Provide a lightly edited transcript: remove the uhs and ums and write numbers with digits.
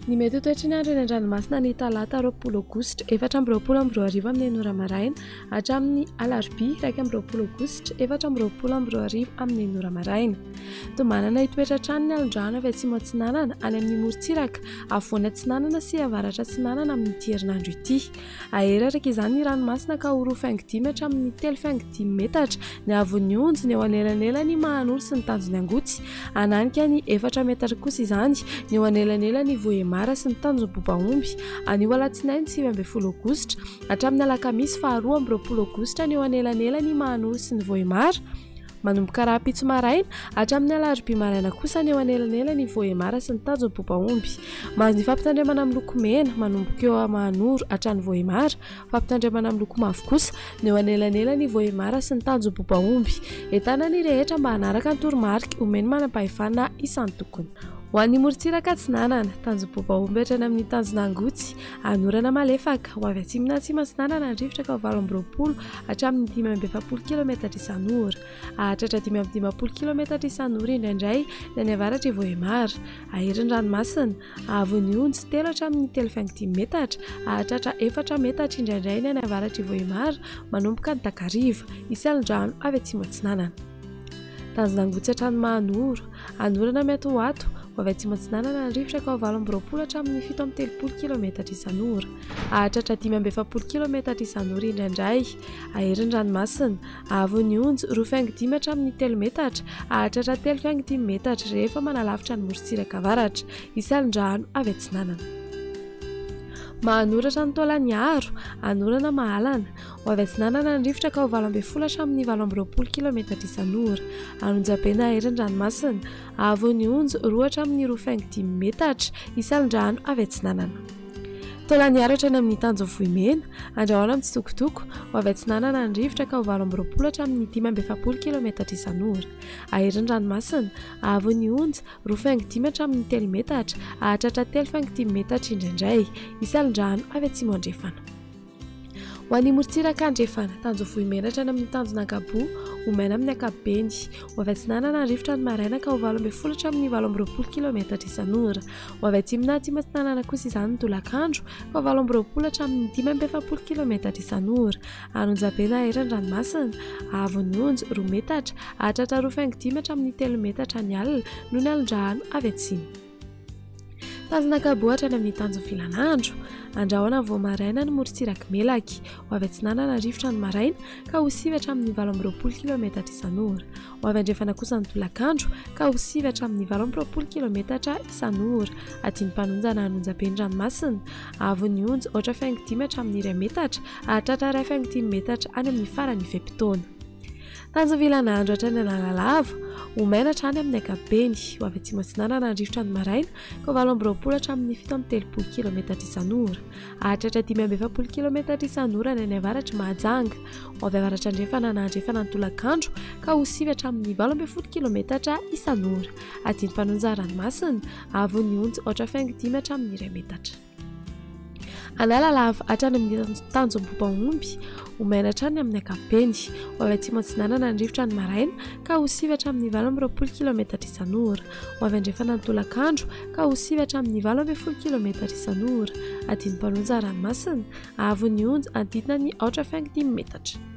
Ny mety ho toetry ny andro eny an-dranomasina ny talata 20 aogositra 2024 amin'ny enina ora maraina hatramin'ny alarobia 21 aogositra 2024 amin'ny enina ora maraina. Tombanana hitoetra hatrany ny alon-drano avy atsimo atsinanana any amin'ny morontsiraka afovoany atsinanana sy avaratra atsinanana amin'ity herinandro ity. Hahery araka izany ny ranomasina ka ho 2,5 hatramin'ny 3,5 metatra ny haavon'ny onjy ny eo anelanelan'i Mahanoro sy ny tanjon'i Angotsy. Hananika ny efatra metatra kosa izany ny eo anelanelan'i Vohemar sy ny tanjon'i Bobaomby. Anio alatsinainy 19 aogositra hatramin'ny alakamisy faha 22 aogositra ny eo anelanelan'i Mahanoro sy ny Vohemar. Manomboka rahampitso maraina hatramin'ny alarobia maraina kosa ny eo anelanelan'i Vohemar sy ny tanjon'i Bobaomby. Mahazo ny fampitandremana miloko mena manomboka eo Mahanoro hatrany Vohemar, fampitandremana miloko mavo kosa ny eo anelanelan'i Vohemar sy ny tanjon'i Bobaomby. Entanina ny rehetra mba hanaraka ny toromarika omen'ny manam-pahefana isan-tokony. Ho an'ny morontsiraka atsinanana, tanjon'i Bobaomby hatrany amin'ny tanjon'Angotsy, anorana malefaka, ho avy atsimo na atsimo atsinanana ny rivotra ka ho 28 hatramin'ny 45 kilometatra isan'ora. Hahatratra 55 kilometatra isan'ora indraindray ny any avaratr'i Vohemar. Hahery ny ranomasina, haavon'ny onjy 3 hatramin'ny 3,5 metatra, hahatratra 4 metatra indraindray ny any avaratr'i Vohemar manomboka ny takariva. Hisy alon-drano avy atsimo atsinanana. Tanjona Angotsy hatrany Mahanoro. Anorana miatoato, ho avy atsimo atsinanana ny rivotra ka ho 28 hatramin'ny 37 kilometatra isan'ora. Hahatratra 45 kilometatra isan'ora indraindray. Hahery ny ranomasina. Haavon'ny onjy, 2,5 hatramin'ny 3 metatra, hahatratra 3,5 metatra rehefa manalavitra ny morontsiraka avaratra. Hisy alon-drano avy atsinanana. Mahanoratra ny Taolagnaro, anorana mahalana. Ho avy atsinanana ny rivotra ka ho 18 hatramin'ny 28 kilometatra isan'ora. Anonjabe na hery ny ranomasina. Haavon'ny onjy, 2 hatramin'ny 2,5 metatra. Hisy alon-drano avy atsinanana. Taolagnaro hatrany amin'ny tanjon'i Vohimena. Andrahona mitsitokotoko. Ho avy atsinanana ny rivotra ka ho 28 hatramin'ny 45 kilometatra isan'ora. Hahery ny ranomasina. Haavon'ny onja, 2,5 hatramin'ny 3 metatra. Hahatratra 3,5 metatra indraindray. Hisy alon-drano avy atsimo andrefana. Ho an'ny morontsiraka andrefana, tanjo Vohimena hatrany amin'ny tanjon'Ankaboa, ho maina amin'ny ankapobeny. Ho avy atsinanana ny rivotra ny maraina ka ho 18 hatramin'ny 28 kilometatra isan'ora. Ho avy atsimo na atsimo atsinanana kosa izany ny tolakandro ka ho 28 hatramin'ny 45 kilometatra isan'ora. Anonjabe na eran'ny ranomasina, haavon'ny onjy 2 metatra, hahatratra 2,5 hatramin'ny 3 metatra ny alina noho ny alon-drano avy atsimo. Tanjona Ankaboa hatrany amin'ny tanjon'ny filanandro. Andrahona vao maraina ny morontsirak'i Melaky. Ho avy atsinanana ny rivotra ny maraina ka ho sivy hatramin'ny 28 kilometatra isan'ora. Ho avy andrefana kosa ny tolakandro ka ho sivy hatramin'ny 28 kilometatra isan'ora. Adin'ny-mpanonjana hanonja be ny ranomasina. Haavon'ny onja 4,5 hatramin'ny 1 metatra, hahatratra 1,5 metatra any amin'ny faran'ny fe-potoana. Tanjom-vilanandro hatrany Analalava, ho maina hatrany amin'ny ankapobeny. Ho avy atsimo atsinanana ny rivotra ny maraina, ka 28 hatramin'ny 37 kilometatra isan'ora. Hahatratra 45 kilometatra isan'ora ny any avaratr'i Mahajanga. Ho avy avaratra andrefana na andrefana ny tolakandro, ka ho 9 hatramin'ny 18 kilometatra isan'ora. Adin'ny-mpanonja ranomasina, haavon'ny onjy 4,5 hatramin'ny 1 metatra. Analalava hatrany amin'ny tanjom-bobaomby, ho maina hatrany amin'ny ankapobeny. Ho avy atsimo atsinanana ny rivotra ny maraina ka ho sivy hatramin'ny 28 kilometatra isan'ora. Ho avy andrefana ny tolakandro ka ho sivy hatramin'ny 18 kilometatra isan'ora. Adin'ny mpanonja ranomasina, haavon'ny onja hanodidina ny 4,5 metatra.